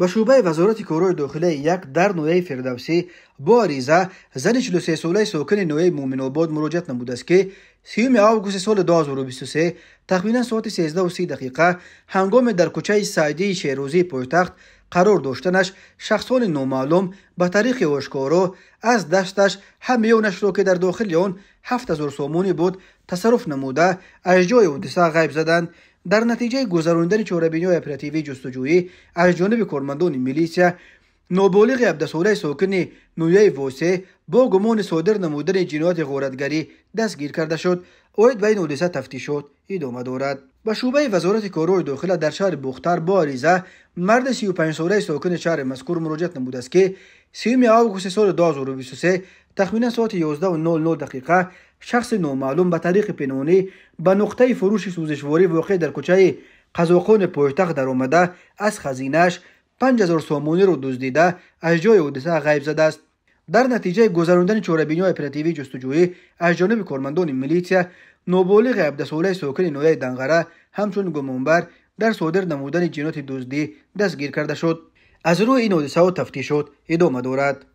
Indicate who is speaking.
Speaker 1: Ба шӯъбаи Вазорати корҳои дохилаи як дар ноҳияи Фирдавсӣ бо ариза зани 43-солаи сокини ноҳияи Муъминобод муроҷиат намудааст, ки 30 августи соли 2023 тахминан соати 13:30 дақиқа ҳангоме дар кӯчаи Саъдии Шерозии пойтахт қарор доштанаш шахсони номаълум ба тариқи ошкоро аз дасташ ҳамёнашро, ки дар дохили он 7000 сомонӣ буд, тасарруф намуда, аз ҷои ҳодиса ғайб заданд. Дар натиҷаи гузаронидани чорабиниҳои оперативии ҷустуҷӯӣ аз ҷониби кормандони милитсия ноболиғи 17-солаи сокини ноҳияи Восе бо гумони содир намудани ҷинояти ғоратгарӣ дастгир карда шуд. Оид ба ин ҳодиса тафтишот идома дорад. Ба шӯъбаи Вазорати корҳои дохила дар шаҳри Бухтар бо ариза марди 35-солаи сокини шаҳри мазкур муроҷиат намудааст, ки 30 августи соли 2023 тахминан соати 11:00 дақиқа шахси номаълум ба тариқи пинҳонӣ ба нуқтаи фурӯши сӯзишворӣ, воқеъ дар кӯчаи Қазоқони пойтахт, даромада, аз хазинааш 5000 сомониро дуздида, аз ҷои ҳодиса ғайб задааст. Дар натиҷаи гузаронидани чорабиниҳои оперативии ҷустуҷӯӣ аз ҷониби кормандони милитсия ноболиғи 17-солаи сокини ноҳияи Данғара ҳамчун гумонбар дар содир намудани ҷинояти дуздӣ дастгир карда шуд. Аз рӯи ин ҳодисаҳо тафтишот идома дорад.